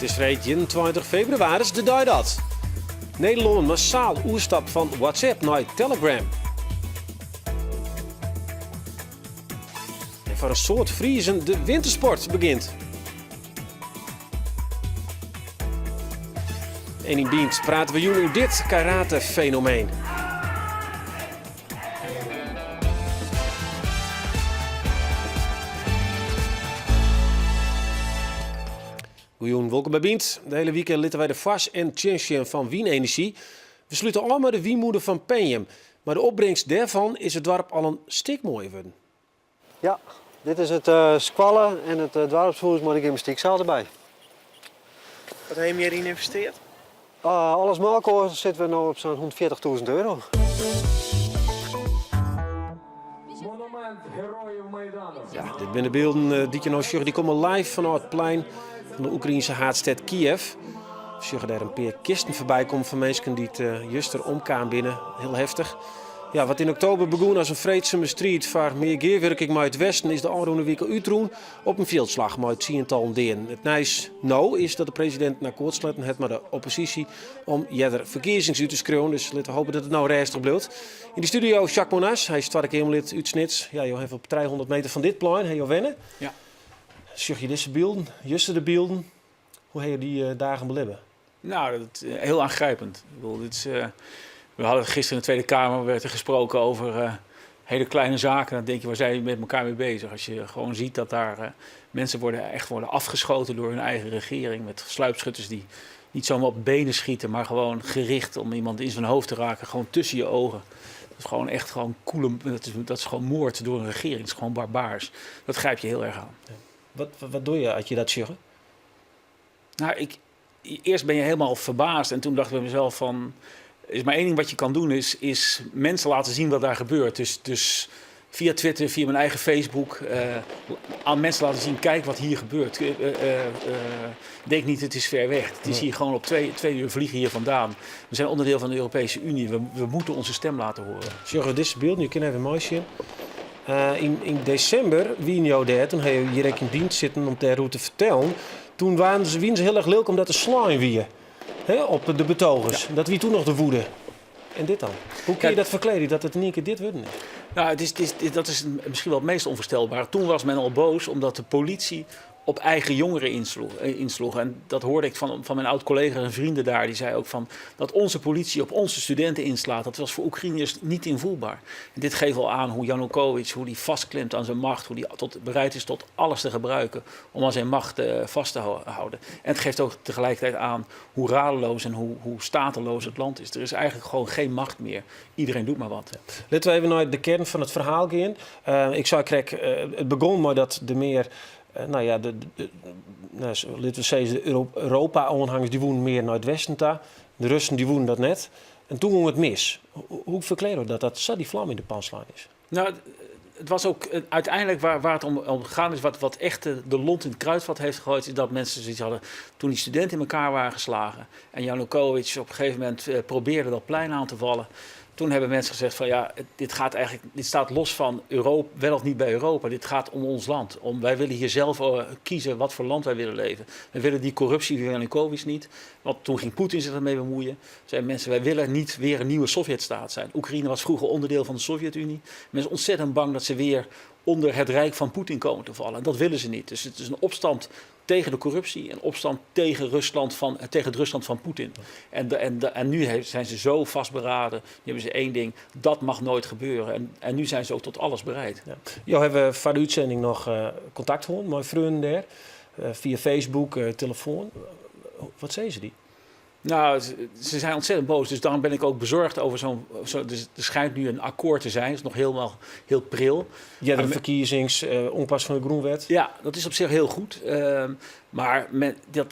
It is freed 21 febrewaris, de dei dat Nederlân massaal oerstapt fan WhatsApp nei Telegram. En foar in soad Friezen de wintersport begjint. En yn Bynt prate we jûn oer dit karate-fenomeen. Goejûn, wolkom by Bynt. De hiele wike litte wy de foars en tsjins sjen fan wynenerzjy. We slute ôf mei de wynmûne fan Penjum. Mei de opbringst dêrfan is it doarp al in stik moaier wurden. Ja, dit is it skoalle en it doarpshûs mei de gymnastyksaal derby. Wat ha jim hjir yn ynvesteard? Alles mei elkoar sitte we no op sa'n hûndertfjirtichtûzen euro. Ja, dit binne de bylden dy't je no sjogge. Dy komme live fanôf it plein fan de Oekraïense haadstêd Kiev. We sjogge dêr in pear kisten foarby kommen fan minsken dy't juster omkaam binne. Hiel heftich. Ja, wat yn oktober begûn as in freedsume striid foar mear gearwurking mei it Westen is de ôfrûne wike útrûn op in fjildslach mei tsientallen deaden. It nijs no is dat de presidint in akkoart sletten hat mei de opposysje om earder ferkiezings út te skriuwen. Dus litte we hoopje dat it no rêstich bliuwt. Yn de studio Jacques Monasch, hy is Twadde Keamerlid út Snits. Ja, jo hawwe op 300 meter fan dit plein ha jo wenne. Ja. Sjoch je dizze bylden, juster de bylden. Hoe ha jo dy dagen belibbe? Nou, dat is heel aangrijpend. Ik bedoel, dit is, we hadden gisteren in de Tweede Kamer werd er gesproken over hele kleine zaken. Dan denk je, waar zijn we met elkaar mee bezig? Als je gewoon ziet dat daar mensen worden, echt worden afgeschoten door hun eigen regering. Met sluipschutters die niet zomaar op benen schieten, maar gewoon gericht om iemand in zijn hoofd te raken. Gewoon tussen je ogen. Dat is gewoon echt gewoon koele, dat is gewoon moord door een regering. Dat is gewoon barbaars. Dat grijp je heel erg aan. Ja. Wat doe je als je dat ziet? Nou, ik, eerst ben je helemaal verbaasd en toen dacht ik bij mezelf van... Er is maar één ding wat je kan doen, is mensen laten zien wat daar gebeurt. Dus via Twitter, via mijn eigen Facebook, aan mensen laten zien, kijk wat hier gebeurt. Denk niet, het is ver weg. Het is hier gewoon op 2 uur vliegen hier vandaan. We zijn onderdeel van de Europese Unie. We moeten onze stem laten horen. Sjogge dizze bylden, je kin even meisjen. Yn desimber wiene jo dêr, toen ha jo hjir ek yn Bynt sitten om dêroer te fertellen. Toen waarden se, wiene se hiel erch lilk omdat der slein wie, hè, op de betogers. Ja. Dat wie toen noch de woede. En dit dan? Hoe kun je dat ferklearje dat it yn ien kear dit wurden is? Nou, het is, het is, dat is misschien wel het meest onvoorstelbare. Toen was men al boos omdat de politie op eigen jongeren insloeg. En dat hoorde ik van mijn oud-collega's en vrienden daar. Die zei ook van dat onze politie op onze studenten inslaat. Dat was voor Oekraïners niet invoelbaar. En dit geeft al aan hoe Janukovic, hoe die vastklemt aan zijn macht. Hoe die bereid is tot alles te gebruiken om aan zijn macht vast te houden. En het geeft ook tegelijkertijd aan hoe radeloos en hoe stateloos het land is. Er is eigenlijk gewoon geen macht meer. Iedereen doet maar wat. Ja. Laten we even naar de kern van het verhaal gaan. Ik zei, krek, het begon maar dat de meer, nou ja, de, nou, laten we zeggen, de Europa-oanhangers die woenen meer naar het westen ta. De Russen die woenen dat net. En toen ging het mis. Hoe verklaren we dat dat zo die vlam in de pan slaan is? Nou, het was ook uiteindelijk waar het om gegaan is, wat echt de lont in het kruidvat heeft gegooid, is dat mensen zoiets hadden toen die studenten in elkaar waren geslagen en Janukovic op een gegeven moment probeerde dat plein aan te vallen. Toen hebben mensen gezegd van ja, dit gaat eigenlijk, dit staat los van Europa, wel of niet bij Europa. Dit gaat om ons land. Wij willen hier zelf kiezen wat voor land wij willen leven. We willen die corruptie van Janukovic niet. Want toen ging Poetin zich ermee bemoeien. Zeiden mensen, wij willen niet weer een nieuwe Sovjetstaat zijn. Oekraïne was vroeger onderdeel van de Sovjet-Unie. Men is ontzettend bang dat ze weer onder het rijk van Poetin komen te vallen. En dat willen ze niet. Dus het is een opstand tegen de corruptie, een opstand tegen Rusland van, tegen het Rusland van Poetin. En nu zijn ze zo vastberaden, nu hebben ze één ding, dat mag nooit gebeuren. En nu zijn ze ook tot alles bereid. Ja. Jo hebben voor de uitzending nog contact gehad met vrienden daar, via Facebook, telefoon. Wat zeiden ze die? Nou, ze zijn ontzettend boos. Dus daarom ben ik ook bezorgd over zo'n... Zo, dus er schijnt nu een akkoord te zijn. Het is nog helemaal heel pril. Ja, de verkiezings, onpas van de Groenwet. Ja, dat is op zich heel goed. Maar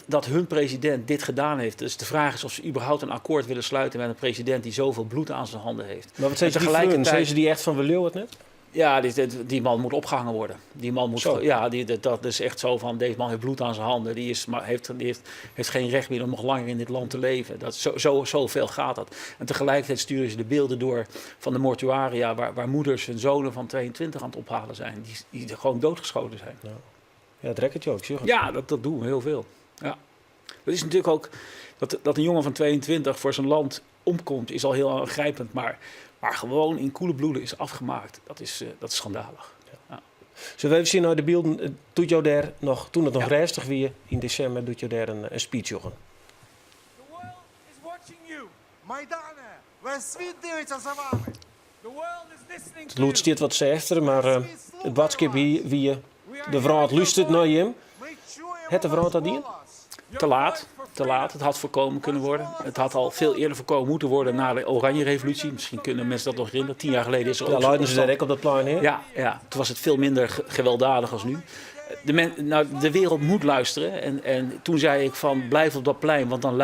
dat hun president dit gedaan heeft... Dus de vraag is of ze überhaupt een akkoord willen sluiten met een president die zoveel bloed aan zijn handen heeft. Maar wat zei En die vrienden? tegelijkertijd Zeiden ze die echt van we leeuwen het net? Ja, die man moet opgehangen worden. Die man moet Zo. ge-, ja, die, dat, dat is echt zo van, deze man heeft bloed aan zijn handen. Die is, maar heeft, die heeft, heeft geen recht meer om nog langer in dit land te leven. Dat, zo, zo, zoveel gaat dat. En tegelijkertijd sturen ze de beelden door van de mortuaria... waar moeders hun zonen van 22 aan het ophalen zijn. Die gewoon doodgeschoten zijn. Ja, ja, het rekkert je ook, zeg. Ja, dat doen we heel veel. Ja. Dat is natuurlijk ook dat, dat een jongen van 22 voor zijn land omkomt, is al heel aangrijpend. Maar, maar gewoon in koele bloeden is afgemaakt, dat is, dat is schandalig. Ja. Zullen we even zien naar de beelden? Doet jou daar nog, toen het nog ja. rustig weer in december, doet jou daar een, een speech, jongen. The world is watching you. Maidane, весь світ дивиться за вами. The world is listening Het lûd stiet wat sêfter, maar it boadskip wie, wie de wrâld lústeret nei jim. Het de wrâld dat dien? Te laat, te laat. Het had voorkomen kunnen worden. Het had al veel eerder voorkomen moeten worden na de Oranje Revolutie. Misschien kunnen mensen dat nog herinneren. 10 jaar geleden is er Ja, ook luiden ze daar ook op dat plein, hè? Ja, ja, toen was het veel minder gewelddadig als nu. De, men, nou, de wereld moet luisteren. En toen zei ik van blijf op dat plein, want dan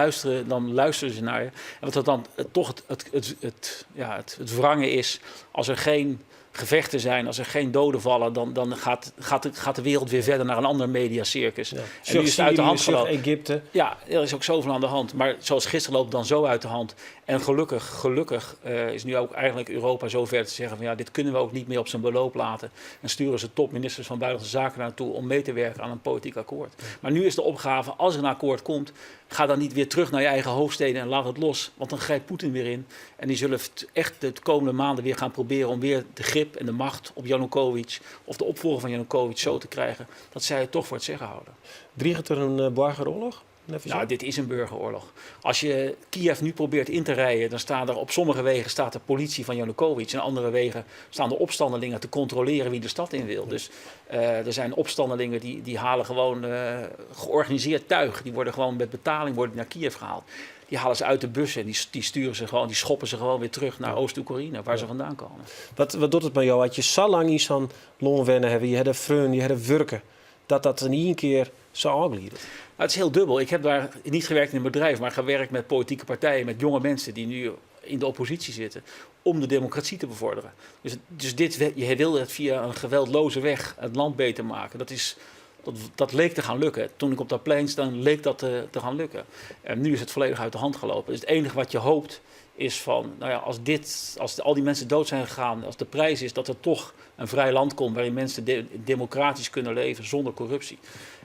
luisteren ze naar je. En wat dat dan toch het, ja, het wrange is, als er geen gevechten zijn, als er geen doden vallen, dan gaat de wereld weer verder naar een ander mediacircus. Ja. En nu is het uit de hand Syrië, gelopen. Egypte. Ja, er is ook zoveel aan de hand. Maar zoals gisteren loopt dan zo uit de hand. En gelukkig, gelukkig is nu ook eigenlijk Europa zover te zeggen van ja, dit kunnen we ook niet meer op zijn beloop laten. En sturen ze topministers van Buitenlandse Zaken naartoe om mee te werken aan een politiek akkoord. Maar nu is de opgave, als er een akkoord komt, ga dan niet weer terug naar je eigen hoofdsteden en laat het los. Want dan grijpt Poetin weer in. En die zullen echt de komende maanden weer gaan proberen om weer de grip en de macht op Janukovic of de opvolger van Janukovic zo te krijgen dat zij het toch voor het zeggen houden. Driegt er een burgeroorlog? Nou, dit is een burgeroorlog. Als je Kiev nu probeert in te rijden, dan staan er op sommige wegen staat de politie van Janukovic. En andere wegen staan de opstandelingen te controleren wie de stad in wil. Dus er zijn opstandelingen die halen gewoon georganiseerd tuig. Die worden gewoon met betaling worden naar Kiev gehaald. Die halen ze uit de bussen en die sturen ze gewoon, die schoppen ze gewoon weer terug naar Oost-Oekraïne, waar ze vandaan komen. Wat doet het met jou? Had je zo lang iets van loonwennen hebben, je had een freun, je had een werken, dat dat in één keer zo aanglieden? Nou, het is heel dubbel. Ik heb daar niet gewerkt in een bedrijf, maar gewerkt met politieke partijen, met jonge mensen die nu in de oppositie zitten, om de democratie te bevorderen. Dus je wil het via een geweldloze weg het land beter maken. Dat leek te gaan lukken. Toen ik op dat plein stond, leek dat te gaan lukken. En nu is het volledig uit de hand gelopen. Dus het enige wat je hoopt is van, nou ja, als al die mensen dood zijn gegaan, als de prijs is dat er toch een vrij land komt waarin mensen democratisch kunnen leven zonder corruptie.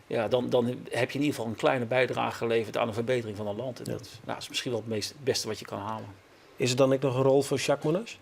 Ja, dan heb je in ieder geval een kleine bijdrage geleverd aan de verbetering van een land. En dat, nou, is misschien wel het beste wat je kan halen. Is er dan ook nog een rol voor Jacques Monasch?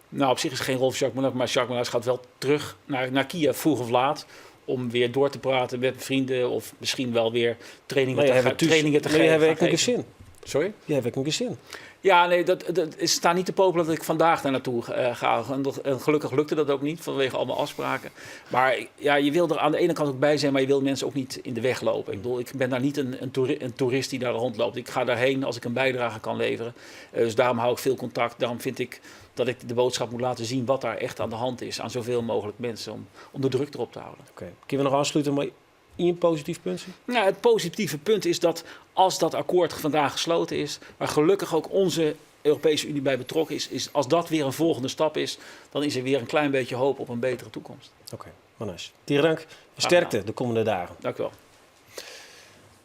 Nou, op zich is er geen rol voor Jacques Monasch, maar Jacques Monasch gaat wel terug naar Kiev, vroeg of laat, om weer door te praten met vrienden of misschien wel weer Maar je hebt thuis- trainingen te maar je geven. hebt ook gaan een geven. gezin. Sorry? Je hebt ook een gezin. Ja, nee, dat is, staat niet te popelen dat ik vandaag daar naartoe ga. En gelukkig lukte dat ook niet, vanwege allemaal afspraken. Maar ja, je wil er aan de ene kant ook bij zijn, maar je wil mensen ook niet in de weg lopen. Ik bedoel, ik ben daar niet een toerist die daar rondloopt. Ik ga daarheen als ik een bijdrage kan leveren. Dus daarom hou ik veel contact. Daarom vind ik dat ik de boodschap moet laten zien wat daar echt aan de hand is. Aan zoveel mogelijk mensen, om de druk erop te houden. Oké. Kunnen we nog afsluiten met één positief punt? Nou, het positieve punt is dat als dat akkoord vandaag gesloten is, waar gelukkig ook onze Europese Unie bij betrokken is, is als dat weer een volgende stap is, dan is er weer een klein beetje hoop op een betere toekomst. Oké, okay. Tige dank. Sterkte de komende dagen. Dank u wel.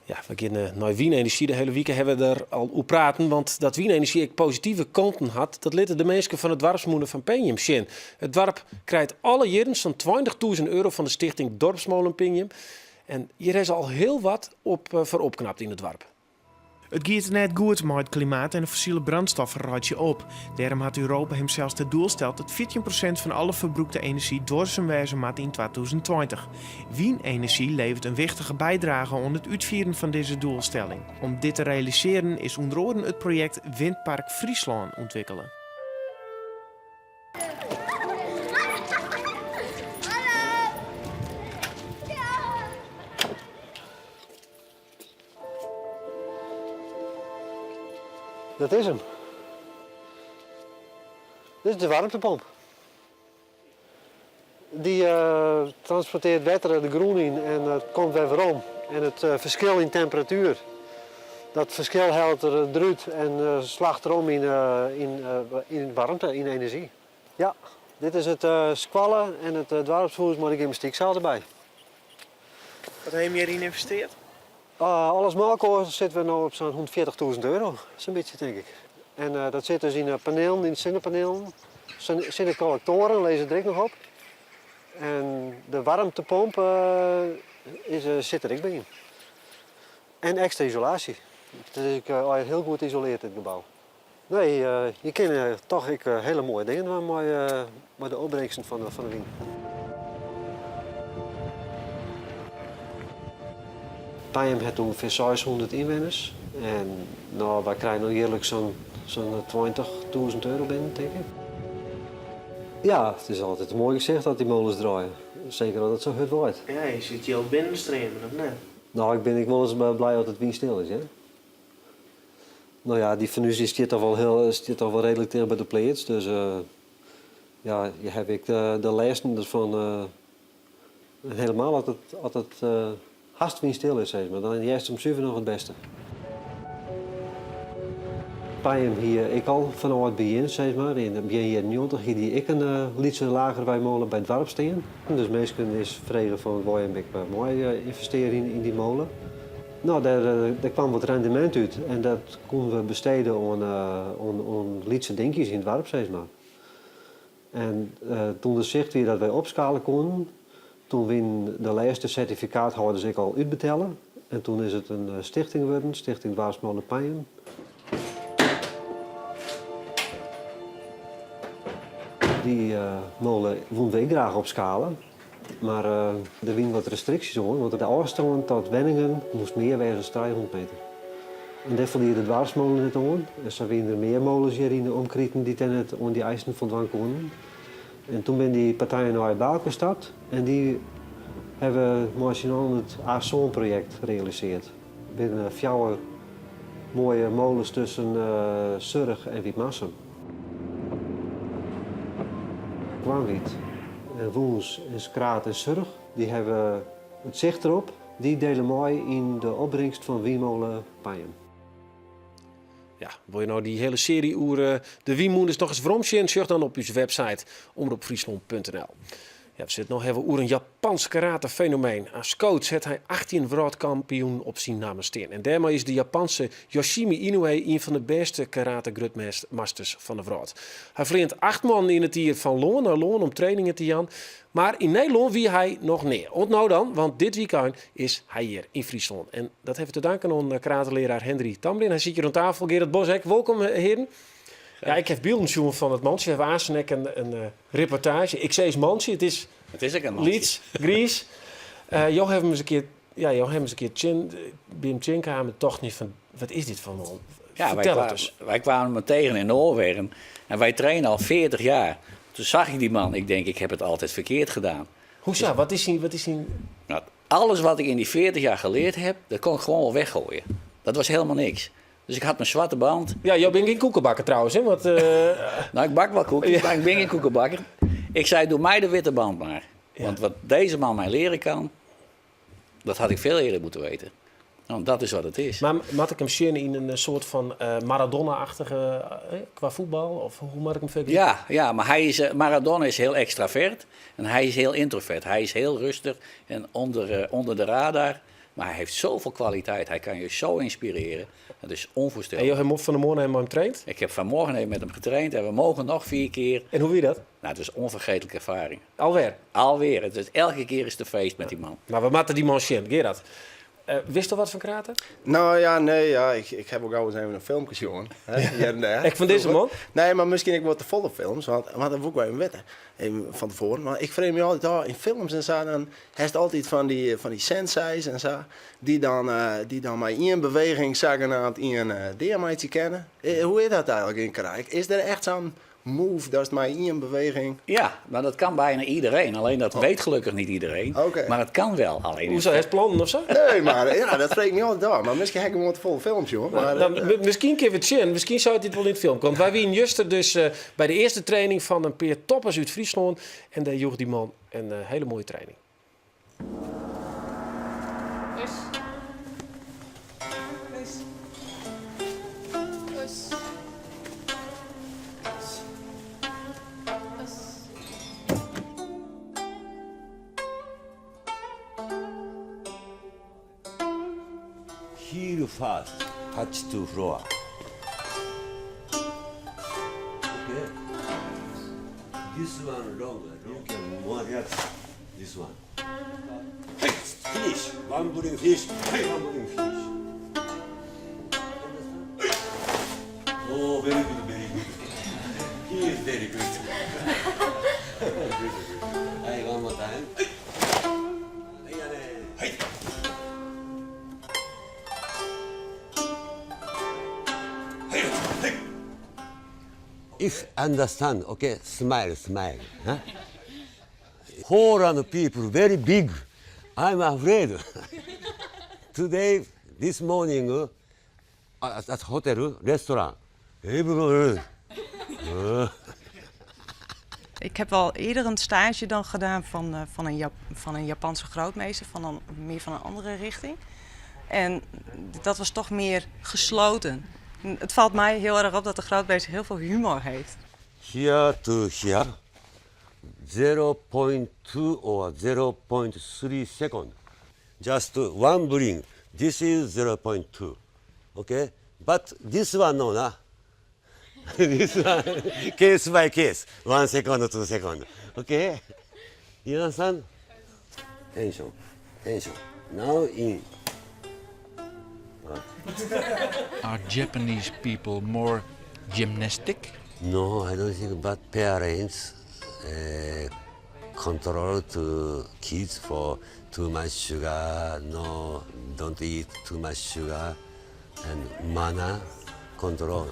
Ja, we gaan naar Wynenergy. De hele week hebben we er al over praten. Want dat Wynenergy ook positieve kanten had, dat lieten de mensen van het Doarpsmûne van Penjum zien. Het dorp krijgt alle jaren zo'n 20.000 euro van de stichting Dorpsmolen Penjum. En hier is al heel wat op voor opknapt in het dorp. It giet net goed mei it klimaat en de fossile brandstoffen reitsje op. Dêrom hat Europa himsels ta doel steld dat 14% fan alle ferbrûkte enerzjy duorsum wêze moat yn 2020. Wynenerzjy leveret in wichtige bydrage oan it útfieren fan dizze doelstelling. Om dit te realisearjen is ûnder oaren it projekt Windpark Fryslân ûntwikkele. Hallo. Ja. Dat is hem. Dit is de warmtepomp. Die transporteert wetter de grûn yn en het komt wer werom. En it ferskil yn temperatuer, dat ferskil hellet er derút en slacht erom yn waarmte, yn enerzjy. Ja, dit is it skoalle en it doarpshûs mei de gymnastykseal derby. Wat ha je hjiryn ynvestearre? Alles mei elkoar sitte we no op sa'n 140.000 euro, sa'n bytsje tink ik. En dat sit dus yn de panelen, yn de sinnepanelen, sinnekollektoaren lizze der ek noch op. En de waarmtepomp sit der ek by yn. En ekstra isolaasje. It is ek allegear hiel goed isoleard, dit gebou. Nee, je kinne toch ek hiele moaie dingen dwaan mei de opbringsten fan de wyn. Pijum hat ûngefear 600 ynwenners en no, wy krije no jierliks sa'n 20.000 euro binnen, tink ik. Ja, it is altyd in moai gesicht as dy molens draaie. Seker as it sa hurd waait. Ja, je sit jild binnenstreamen, of net? No, ik bin ek wolris blij as it wynstil is, hear. No ja, dy fan ús dy stiet toch wol hiel, stiet toch wol reedlik ticht by de pleats, dus ja, je hawwe ek de lêsten derfan. En helemaal as it, as it hast wynstil is, sis mar, dan hearst him suver noch it bêste. Pijum hie ek al fanôf it begjin, sis mar, yn begjin jierren 90 hie dy ek in lytse lagerweimole by it doarp stean. Dus minsken is frege fan wol jim ek mei ynvestearje yn dy mole. No, dêr, dêr kwam wat rendemint út en dat koene we bestede oan, oan lytse dinkjes yn it doarp, sis mar. En toen der sicht wie dat wy opskale koenen, toen wienen de lêste sertifikaathâlders ek al útbetelle en toen is it in stichting wurden, Stichting Doarpsmole Pijum. Dy mole woenen we ek graach opskale, mar der wienen wat restriksjes oan, want de ôfstân tot wenningen moast mear wêze as 300 meter. En dêr foldie de doarpsmole net oan. En sa wienen der mear moles hjir yn de omkriten dy't dêr net oan dy eisen foldwaan koenen. En toen binne dy partijen nei by elkoar stapt en dy hawwe mei syn allen it A-sân-projekt realisearre. Der binne fjouwer moaie moles tusken Surch en Wytmarsum. Koarnwyt en Wûns en Skraard en Surch, dy hawwe it sicht derop. Dy dele mei yn de opbringst fan wynmole Pijum. Ja, wol je no dy hiele searje oer de wynmûners noch ris werom sjen? Sjoch dan op ús website omropfryslân.nl. Ja, we sille it no hawwe oer in Japansk karatefenomeen. As coach hat hy 18 wrâldkampioenen op syn namme stean. En dêrmei is de Japanse Yoshimi Inoue ien fan de bêste karate-grutmasters fan de wrâld. Hy fleant 8 moannen yn it jier fan lân nei lân om trainingen te jaan. Mar yn Nederlân wie hy noch nea. Oant no dan, want dit wykein is hy hjir yn Fryslân. En dat hawwe we te danken oan karatelearaar Hendry Tamrin. Hy sit hjir oan tafel. Gerard Bos ek. Wolkom, hearen. Ja, ik haw bylden sjoen fan it mantsje. We hawwe aansten ek in reportaazje. Ik sis mantsje, it is It is ek in mantsje. lyts, griis. Jo hawwe him ris in kear, ja, jo hawwe him ris in kear tsjin, by him tsjinkaam en tochten je fan, wat is dit foar man? Ja, wij, Fertel it ris. wij kwamen hem tegen in Noorwegen en wij trainen al 40 jaar. Toen zag ik die man, ik denk, ik heb het altijd verkeerd gedaan. Hoezo? Wat is syn... Nou, alles wat ik in die 40 jaar geleerd heb, dat kon ik gewoon wel weggooien. Dat was helemaal niks. Dus ik had mijn zwarte band. Ja, jo binne gjin koekebakker trouwens, hè? Want, Nou, ik bak wel koekjes, maar ik ben geen koekenbakker. Ik zei, doe mij de witte band maar. Want wat deze man mij leren kan, dat had ik veel eerder moeten weten. Want dat is wat het is. Mar moat ik him sjen yn in soart fan Maradona-achtige qua voetbal? Of hoe moat ik him fergelykje? Ja, ja, maar hij is, Maradona is heel extravert en hij is heel introvert. Hij is heel rustig en onder de radar. Maar hij heeft zoveel kwaliteit. Hij kan je zo inspireren. Dat is onvoorstelbaar. En jo hawwe fan 'e moarn even mei him traind? Ik heb vanmorgen even met hem getraind en we mogen nog 4 keer. En hoe wie dat? Nou, het is een onvergetelijke ervaring. Alwer? Alweer. Het is, elke keer is het een feest met die man. Nou, we moatte dy man sjen. Gerard, witsto wat fan karate? Nou ja, nee, ja, ik heb ook al eens even een filmpje sjoen. Hè, hier en daar. Ek fan dizze man? Nee, mar miskien ek wat te folle films, want dat wol ik wol even witte. Even fan tefoaren. Mar ik freegje my altyd ôf, yn films en sa, dan hast altyd fan dy senseis en sa, dy't dan mei ien beweging sagenaamd ien deameitsje kinne. Hoe is dat eigenlik yn karate? Is der echt sa'n move datst mei ien beweging... Ja, maar dat kan bijna iedereen. Alleen dat weet gelukkig niet iedereen. Maar het kan wel. Alleen Hoezo, hast plannen of zo? Nee, maar ja, dat freegje ik my altyd ôf. Mar miskien ha ik gewoan te folle films, joh. Maar, Nou, miskien kinne we it sjen. Miskien seit dit wol yn it film. Want wy wienen juster dus by de earste training fan in pear toppers út Fryslân. En dêr joech dy man in hiele moaie training. Us. Us. Us. Us. Us. Heel fast, touch to floor. Okay. This one longer, you can more help this one. Hey, finish. One bring finish. Hey, one bring finish. Oh, very good, very good. He is very good. Good, good. Hey, one more time. Hey. If understand, okay, smile, smile. Huh? Holland people very big. I'm afraid. Today, this morning, at hotel, restaurant, everyone. Ik heb al eerder een stage dan gedaan van een Japanse grootmeester, meer van een andere richting. En dat was toch meer gesloten. Het valt mij heel erg op dat de grootmeester heel veel humor heeft. Here to here, 0.2 or 0.3 second. Just one bring. This is 0.2. Okay? But this one no na. This one case by case. 1 second, 2 second. Okay? You understand? Tension. Tension. Now in. Are Japanese people more gymnastic? No, I don't think. But parents control to kids for too much sugar. No, don't eat too much sugar, and manner control.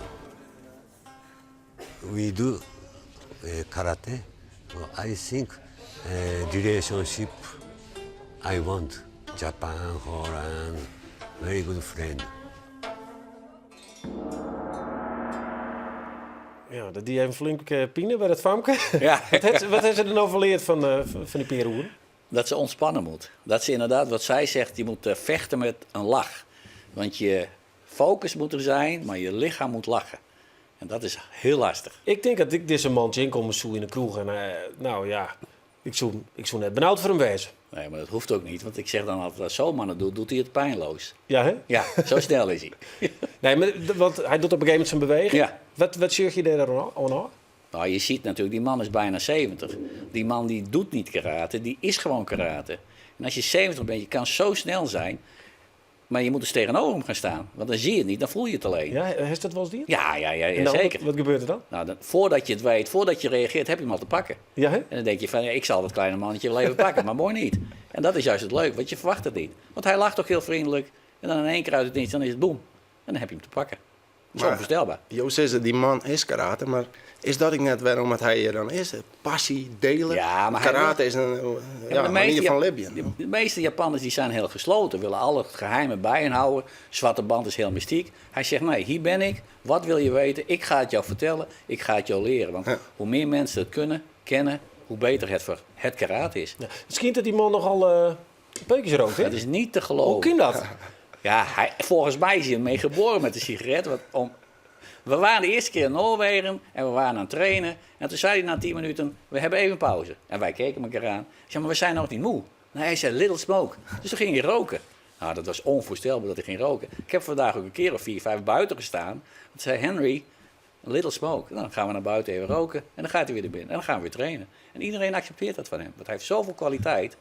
We do karate. I think relationship. I want Japan, Holland, very good friend. Ja, dat die even flink pine bij dat famke. Ja. Wat heeft ze er nou verleerd van die perenhoer? Dat ze ontspannen moet. Dat ze inderdaad, wat zij zegt, je moet vechten met een lach. Want je focus moet er zijn, maar je lichaam moet lachen. En dat is heel lastig. Ik denk dat ik deze man inkom zo in de kroeg en nou ja, ik zou net benauwd voor hem wezen. Nee, maar dat hoeft ook niet, want ik zeg dan altijd, als zo'n man het doet, doet hij het pijnloos. Ja, hè? Ja, zo snel is hij. Nee, maar want hij doet op een gegeven moment zijn beweging. Ja. Wat zeg je daar dan aan? Nou, je ziet natuurlijk, die man is bijna 70. Die man die doet niet karate, die is gewoon karate. En als je 70 bent, je kan zo snel zijn, maar je moet dus tegenover hem gaan staan. Want dan zie je het niet, dan voel je het alleen. Ja, heeft dat wel eens die? Ja, ja, ja, ja, En dan, zeker. Wat gebeurt er dan? Nou, dan, voordat je het weet, voordat je reageert, heb je hem al te pakken. Ja, hè? En dan denk je van, ja, ik zal dat kleine mannetje wel even pakken, maar mooi niet. En dat is juist het leuke, want je verwacht het niet. Want hij lacht ook heel vriendelijk. En dan in één keer uit het niets, dan is het boem. En dan heb je hem te pakken. Dat is Maar onvoorstelbaar. Joost is die man is karate, maar is dat ik net waarom het hij hier dan is? Passie, delen. Ja, maar hij karate wil- is een Ja, ja, maar de manier meeste van Ja- leven. De meeste Japanners die zijn heel gesloten, willen alle geheimen bij hen houden. Zwarte band is heel mystiek. Hij zegt, nee, hier ben ik. Wat wil je weten? Ik ga het jou vertellen. Ik ga het jou leren. Want hoe meer mensen het kunnen, kennen, hoe beter het voor het karate is. Ja. Misschien dat die man nogal peukjes rookt, hè? Dat is niet te geloven. Hoe kan dat? Ja, volgens mij is hij ermee geboren met de sigaret. Want we waren de eerste keer in Noorwegen en we waren aan het trainen. En toen zei hij na 10 minuten, we hebben even pauze. En wij keken elkaar aan. Ik zei, maar we zijn nog niet moe. Nee, hij zei, little smoke. Dus toen ging hij roken. Nou, dat was onvoorstelbaar dat hij ging roken. Ik heb vandaag ook een keer of 4, 5 buiten gestaan. Toen zei Henry, little smoke. Nou, dan gaan we naar buiten even roken. En dan gaat hij weer naar binnen. En dan gaan we weer trainen. En iedereen accepteert dat van hem. Want hij heeft zoveel kwaliteit.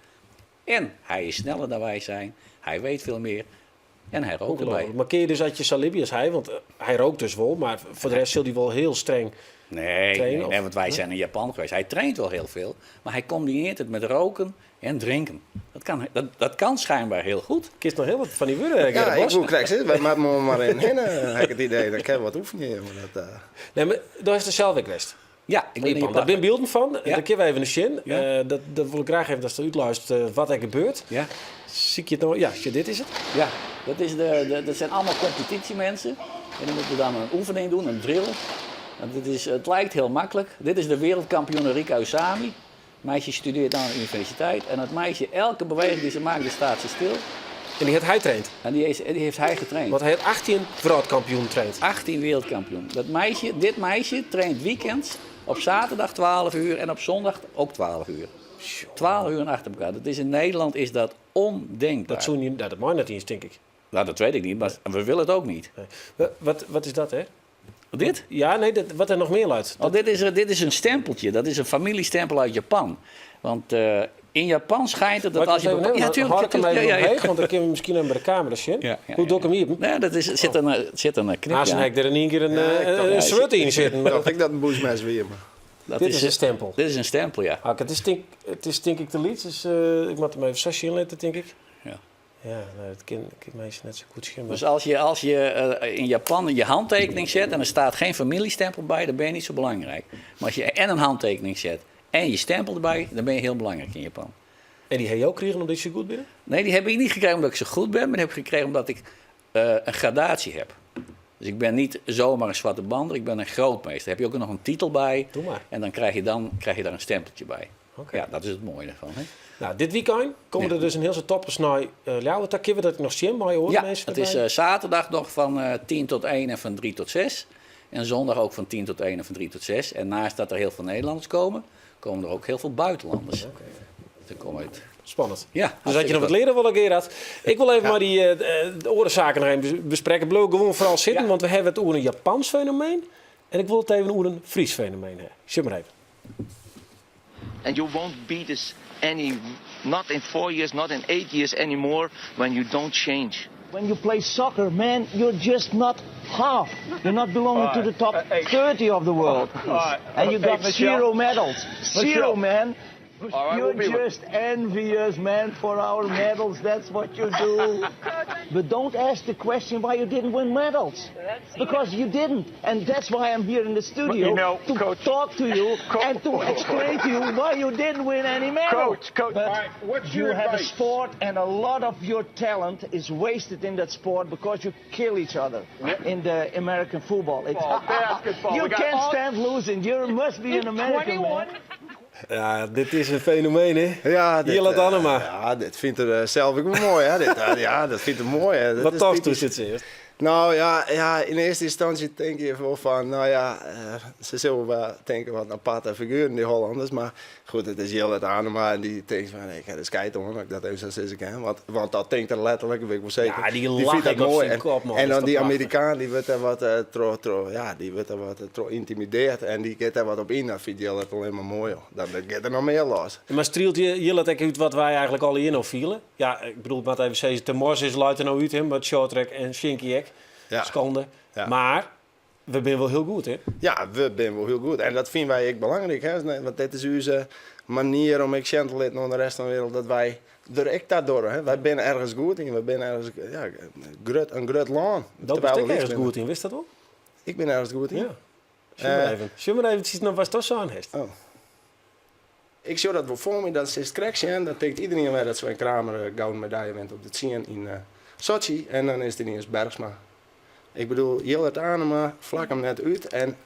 En hij is sneller dan wij zijn. Hij weet veel meer. En hij rookt erbij. Ongelooflijk. Maar keer je dus uit je salibi als hij, want hij rookt dus wel, maar voor de rest zal hij wel heel streng Nee, trainen, nee, of? nee, want wij zijn in Japan geweest. Hij traint wel heel veel, maar hij combineert het met roken en drinken. Dat kan schijnbaar heel goed. Kist nog heel wat van die woorden, Ja, Gerrit ik Bos. wil krijg zitten. Wij maken me maar in heen, heb ik het idee. Dan kan je wat oefenen. Maar dat, Nee, maar daar is de zelf weg geweest. Ja, ik ben in Japan. Japan. Daar ben beelden van. Ja. Daar kunnen we even een zin. Ja. Dat wil ik graag even dat ze uitluistert wat er gebeurt. Ja. Zie ik je het nou? Ja, dit is het. Ja, dat zijn allemaal competitiemensen. En die moeten dan een oefening doen, een drill. Want het lijkt heel makkelijk. Dit is de wereldkampioen Rika Usami. Meisje studeert aan de universiteit. En dat meisje, elke beweging die ze maakt, daar staat ze stil. En die heeft hij getraind? En die heeft hij getraind. Want hij heeft 18 wereldkampioen getraind. 18 wereldkampioen. Dit meisje traint weekends op zaterdag 12 uur en op zondag ook 12 uur. 12 uur achter elkaar. In Nederland is dat ondenkbaar. Dat, zou niet, nou, dat mag net eens, denk ik. Nou, dat weet ik niet, maar we willen het ook niet. Nee. Wat is dat, hè? Dit? Ja, nee, wat er nog meer luidt. Oh, dit is een stempeltje. Dat is een familiestempel uit Japan. Want In Japan schijnt het dat Mag als ik je... hem even Ja, nemen? tuurlijk. Hou ik hem tuurlijk, even ja, ja, ja. omheeg, want dan kunnen we misschien even bij de camera zien. Ja, ja, Hoe doe ik hem hier? Nee, dat is, zit een, eh, zit een knipje Haast aan. heb ik er in één keer een, Ja, ik dacht- een ja, zwart in zitten. Maar Dacht ik dat een boesmes weer. Maar. Dat dit is een stempel. Dit is een stempel, ja. Ah, het, is denk, het is denk ik te liet, dus eh, ik moet hem even sasje inletten, denk ik. Ja. Ja, nou, dat kan ik meestal net zo goed zien. maar- Dus als je, als je eh, in Japan je handtekening zet en er staat geen familiestempel bij, dan ben je niet zo belangrijk. Maar als je en een handtekening zet en je stempel erbij, dan ben je heel belangrijk in Japan. En die heb je ook gekregen omdat je zo goed bent? Nee, die heb ik niet gekregen omdat ik zo goed ben, maar die heb ik gekregen omdat ik eh, een gradatie heb. Dus ik ben niet zomaar een zwarte bander, ik ben een grootmeester. Daar heb je ook nog een titel bij. Doe maar. En dan krijg je, dan, krijg je daar een stempeltje bij. Oké. Ja, dat is het mooie ervan. Hè? Nou, dit weekend komen Ja. er dus een heel soort toppers naar uh, Ljouwert. Daar kunnen we dat nog zien, maar je hoort Ja, mensen het is erbij. eh, zaterdag nog van eh 10 tot 1 en van 3 tot 6. En zondag ook van 10 tot 1 en van 3 tot 6. En naast dat er heel veel Nederlanders komen, komen er ook heel veel buitenlanders. Er komen uit. Spannend. Ja, Dus dat je nog wat leren wil, Gerard. Ik wil even maar die eh, de oorzaken nog even bespreken. Blijf gewoon vooral zitten, Ja. want we hebben het over een Japans fenomeen. En ik wil het even over een Fries fenomeen hebben. Zit maar even. And you won't beat us any, not in 4 years, not in 8 years anymore, when you don't change. When you play soccer, man, you're just not half. You're not belonging to the top 30 of the world. And you got zero medals. Zero, man. You're just envious, man, for our medals. That's what you do. But don't ask the question why you didn't win medals. Because you didn't. And that's why I'm here in the studio You know, to Coach- talk to you and to explain to you why you didn't win any medal. Coach, Coach, But all right, what's you your have a advice? sport and a lot of your talent is wasted in that sport because you kill each other in the American football. It's, Basketball. you We got can't all- stand losing. You must be an American man. Ja, dit is een fenomeen, hè? Ja, dit, Jillet eh, Anema. Ja, dit vindt er eh, zelf ook wel mooi, hè? Dit, eh, ja, dat vindt er mooi, hè? Dat Wat is tof typisch. doet dit eerst. Nou ja, ja, in eerste instantie denk je wel van, nou ja, eh, ze zullen wel denken wat een aparte figuren die Hollanders. Maar goed, het is Jillet Anema en die denkt van, ik ga de scheid om, dat ik dat even zo zeggen kan. Want dat denkt er letterlijk, weet ik wel zeker. Ja, die lach vindt dat ik op mooi. zijn En, kop, man. en Is dan dat die prachtig. Amerikaan, die wordt daar wat, eh, tro, tro, ja, die wordt daar wat eh, tro intimideerd en die gaat daar wat op in. Dat vindt Jillet alleen maar mooi, joh. Dan gaat er nog meer los. Maar streelt je Jillet ook uit wat wij eigenlijk al in al vielen? Ja, ik bedoel, maar even zeggen, de Mors is luid er nou uit, hè, met shorttrack en Shinky Ja. Schande. Ja. Maar we zijn wel heel goed, hè? Ja, we zijn wel heel goed. En dat vinden wij ook belangrijk, hè? Want dit is onze manier om ik te laten naar de rest van de wereld dat wij er ik daardoor, hè? Wij zijn ergens goed in, we zijn ergens, ja, grut, een grut land. Dat Terwijl was we ik ergens lief goed in, wist dat wel? Ik ben ergens goed in. Ja. Zullen maar Eh, even. Zullen maar even nog wat dat zo aan heeft. Oh. Ik zie dat wel voor me, dat is het en dat denkt iedereen weer dat Sven Kramer eh, gouden medaille wint op de 10 in eh, Sochi. En dan is het ineens Bergsma. Ik bedoel, Jillet Anema, vlak hem net uit. En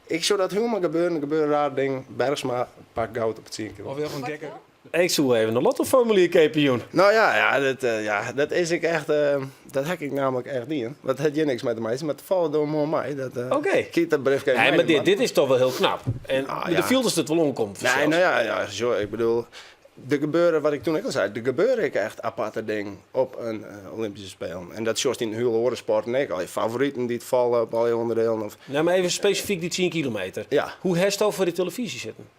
ik zie dat helemaal gebeuren, er gebeurt een raar ding. Bergsma pakt goud op het 10 kilo. Of wel een gekke. Ik zoek even een lottoformulier, kampioen. Nou ja, ja, dat, eh, ja, dat is ik echt, eh, dat heb ik namelijk echt niet. hè. Dat had je niks met de meisjes, maar het valt door mooi mij. Dat, eh, Oké. Kiet dat briefje Nee, maar dit, dit is toch wel heel knap. En Ah, de ja. filters het wel omkomt. Nee, nou ja, ja zo, ik bedoel, er gebeuren, wat ik toen ook al zei, er gebeuren ik echt aparte dingen op een eh, Olympische Spelen. En dat zoals in hele sport en ik, al je favorieten die het vallen op al je onderdelen. Of, Nou, maar even specifiek die 10 kilometer. ja. Hoe heeft het voor de televisie zitten?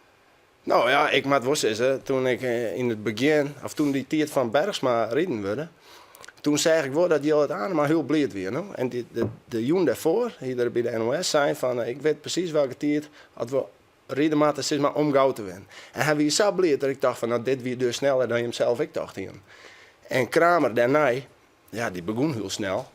Nou ja, ik maak wel zeggen, toen ik eh, in het begin, of toen die tijd van Bergsma rijden werden, toen zei ik wel dat Jillet Anema heel blij weer. No? En die, de, de jong daarvoor, hier bij de NOS, zei van, eh, ik weet precies welke tijd dat we rijden moeten, zeg maar, om goud te winnen. En hij was zo blij dat ik dacht van, nou dit weer dus sneller dan je hem zelf ik dacht hier. En Kramer daarna, ja, die begon heel snel.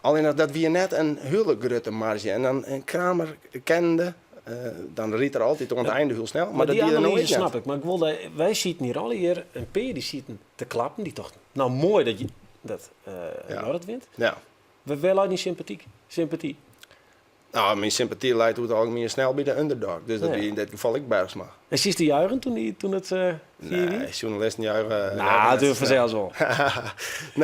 Alleen dat, dat weer net een hele grote marge. En dan en Kramer kende, eh, dan riet er altijd aan het einde heel snel. Maar, Maar, dat die die er analyse nooit net. snap ik. Maar ik wilde, wij zitten hier al hier een peer die zitten te klappen. Die toch, nou mooi dat je dat eh Ja. Jorrit wint. Ja. We wel uit die sympathiek. Sympathie. Nou, mijn sympathie leidt hoe het algemeen snel bij de underdog. Dus dat Ja. wie in dit geval ik Bergsma. En zie je de juichen toen, die, toen het eh 4 Nee, journalisten juichen. Nou, juichen dat net durf zo snel. vanzelfs wel.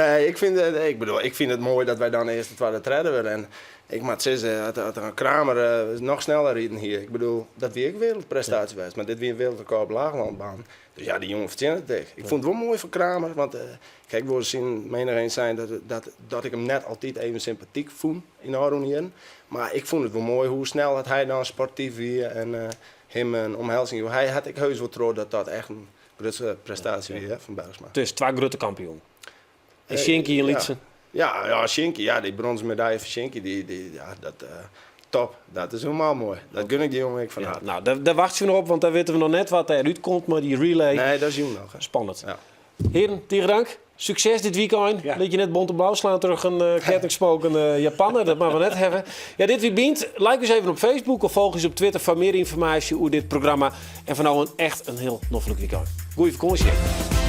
nee, ik vind, het, ik bedoel, ik vind het mooi dat wij dan eerst de tweede treden worden. En ik moet zeggen, dat, dat een Kramer eh, nog sneller rijden hier. Ik bedoel, dat wie ik wereldprestatie was. Maar dit wie een wereldrecord op laaglandbaan. Dus ja, die jongen verdient het echt. Ik vond het wel mooi voor Kramer. Want eh, kijk, we zien menig eens zijn dat, dat, dat ik hem net altijd even sympathiek voel in Aronieren. Maar ik vond het wel mooi hoe snel dat hij dan sportief weer en eh, hem een omhelzing. Hij had ik heus wel trouw dat dat echt een Grutte prestaasje wie hè, fan Bergsma. Dus twa grutte kampioenen. En Sjinkie in lytse. Ja, ja, Sjinkie, ja, dy brûnzen medalje fan Sjinkie, dy, dy, ja, dat, top. Dat is hielendal moai. Dat gun ik dy jongen ek fan harte. Nou, dêr, dêr wachtsje we noch op, want dêr witte we noch net wat dêr útkomt mei dy relay. Nee, dat is jûn noch. Hè. Spannend. Ja. Heren, tige dank. Sukses dit wykein. Ja. Lit je net bont en blau slaan troch in uh, kettingsmokende Japanner. Dat moatte we net hawwe. Ja, dit wie Bynt. Like ús even op Facebook of folgje ús op Twitter foar mear ynformaasje oer dit programma. En foar no in echt in hiel noflik wykein. Goeie fakânsje.